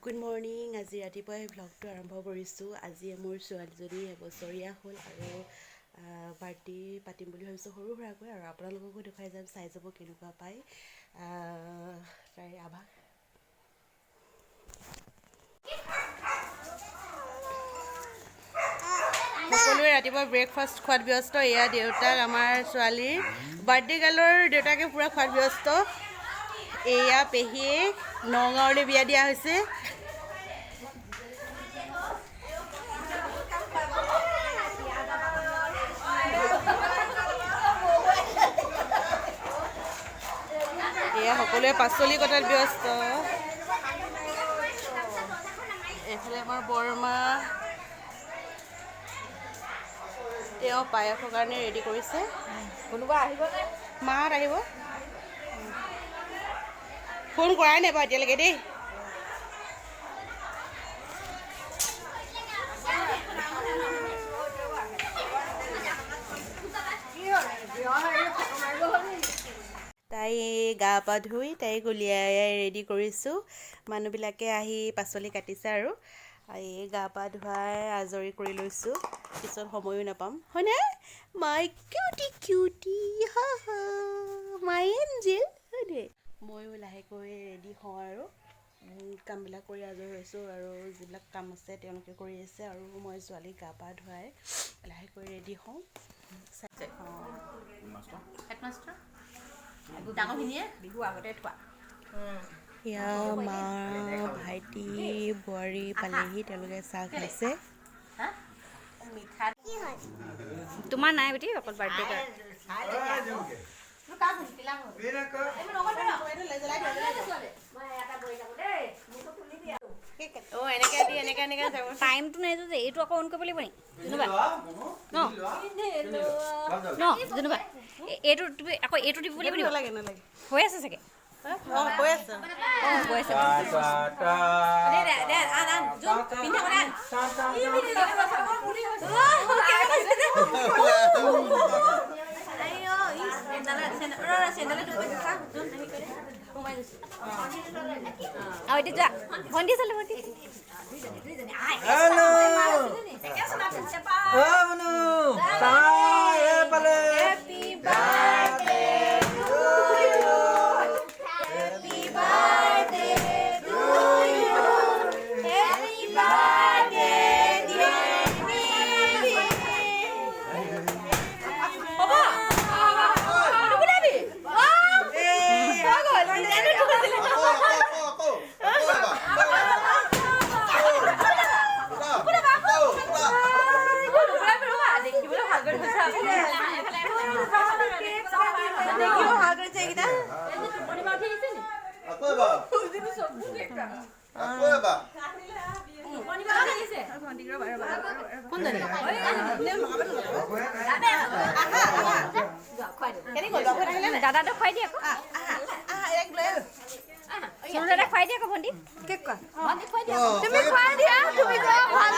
Good morning. আজি ৰাতিপুৱাই ভ্লগটো আৰম্ভ কৰিছোঁ। আজি মোৰ ছোৱালীজনী এবছৰীয়া হ'ল আৰু বাৰ্থডে পাতিম বুলি ভাবিছোঁ সৰু সুৰাকৈ আৰু আপোনালোককো দেখুৱাই যাম, চাই যাব কেনেকুৱা পায় তাইৰ আভাস। সকলোৱে ৰাতিপুৱা ব্ৰেকফাষ্ট খোৱাত ব্যস্ত। এয়া দেউতাক, আমাৰ ছোৱালীৰ বাৰ্থডে গাৰ্লৰ দেউতাকে পূৰা খোৱাত ব্যস্ত। এয়া পেহীয়েক নগাঁৱলৈ বিয়া দিয়া হৈছে। এয়া সকলোৱে পাচলি কটাত ব্যস্ত। এইফালে আমাৰ বৰমা, তেওঁ পায়সৰ কাৰণে ৰেডি কৰিছে। কোনোবা আহিবনে? মাহঁত আহিব। ফোন কৰাই নাই বাৰু এতিয়ালৈকে দেই। তাই গা পা ধুই তাইক উলিয়াই ৰেডি কৰিছোঁ। মানুহবিলাকে আহি পাচলি কাটিছে আৰু এই গা পা ধুৱাই আজৰি কৰি লৈছোঁ, পিছত সময়ো নাপাম, হয়নে? মাই কিউটি কিউটি, হা হা, মাই এঞ্জেল, হয়নে? ময়ো লাহেকৈ ৰেডি হওঁ আৰু কামবিলাক কৰি আজৰি হৈছোঁ আৰু যিবিলাক কাম আছে তেওঁলোকে কৰি আছে আৰু মই ছোৱালীক গা পা ধুৱাই লাহেকৈ ৰেডি হওঁ। বিহু আগতে থোৱা। এয়া মা, ভাইটি, বোৱাৰী পালেহি, তেওঁলোকে চাহ খাইছে। তোমাৰ নাই বেটি, অকল বাৰ্থডে গাৰ্ল। টাইমটো নাই যে, এইটো আকৌ অন কৰিব লাগিব নেকি? জুনুবা ন ন জুনুবা, এইটো তুমি আকৌ এইটো দিব লাগিব নেকি? নালাগে নালাগে, হৈ আছে চাগে। অঁ, কৈ আছে। অঁ, হৈ আছে। আৰু এতিয়া যোৱা, ভণ্টি চালে, ভণ্টি। দাদাটো খুৱাই দিয়ে আকৌ, চুনু দাদা খুৱাই দিয়ে আকৌ। ভণ্টি তুমি খুৱাই দিয়া, তুমি খোৱা ভাল।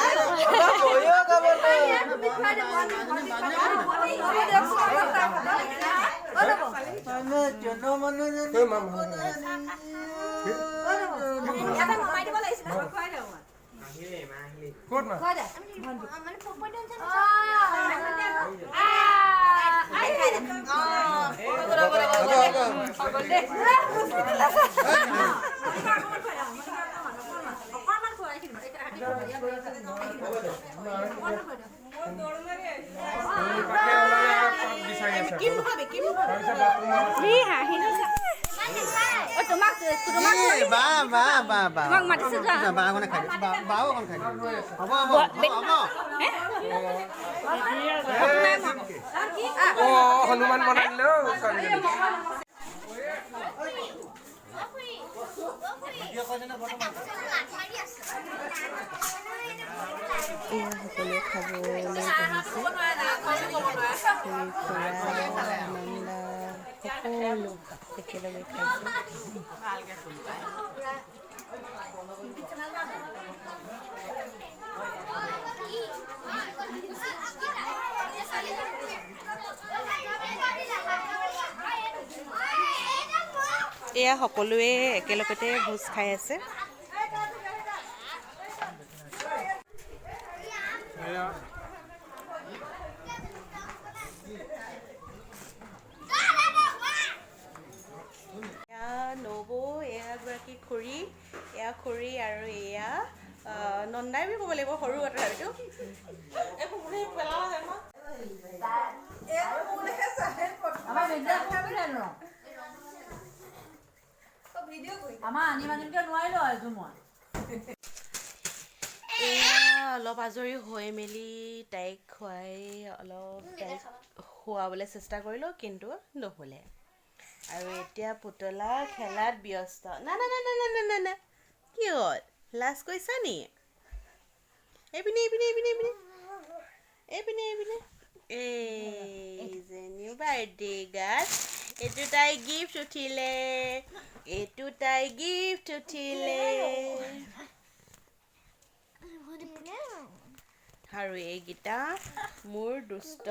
তোমাক তোমাক মাতিছে, যোৱা। হনুমান বনাই দিলেও। এয়া সকলোৱে খাবলৈ বহিছে। খুৰী, খুৰা, মামলা সকলো একেলগে খাইছে। এয়া সকলোৱে একেলগতে ভোজ খাই আছে। এয়া নবৌ, এয়া এগৰাকী খুৰী, এয়া খুৰী আৰু এয়া নন্দাই বুলি ক'ব লাগিব, সৰু তথাপিতো। এয়া অলপ আজৰি হৈ মেলি তাইক খুৱাই অলপ তাইক খুৱাবলৈ চেষ্টা কৰিলোঁ, কিন্তু নহ'লে। আৰু এতিয়া পুতলা খেলাত ব্যস্ত। না না না না না না না না, কি হ'ল, লাজ কৰিছা নি? এইপিনে এইপিনে এইপিনে এইপিনে এইপিনে এইপিনে। এই যে নিউ বাৰ্থডে গাৰ্ল, এইটো তাই গিফ্ট উঠিলে, এইটো তাই গিফ্ট উঠিলে। আৰু এইকেইটা মোৰ দুষ্ট।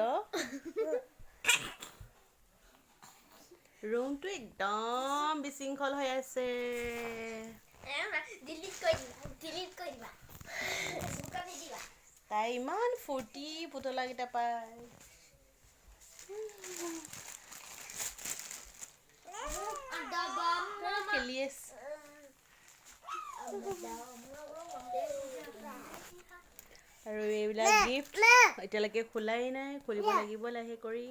ৰুমটো একদম বিশৃংখল হৈ আছে। তাই ইমান ফূৰ্তি পুতলাকেইটা পায়। খেলি আছে। আৰু এইবিলাক গিফ্ট এতিয়ালৈকে খোলাই নাই, খুলিব লাগিব লাহে কৰি।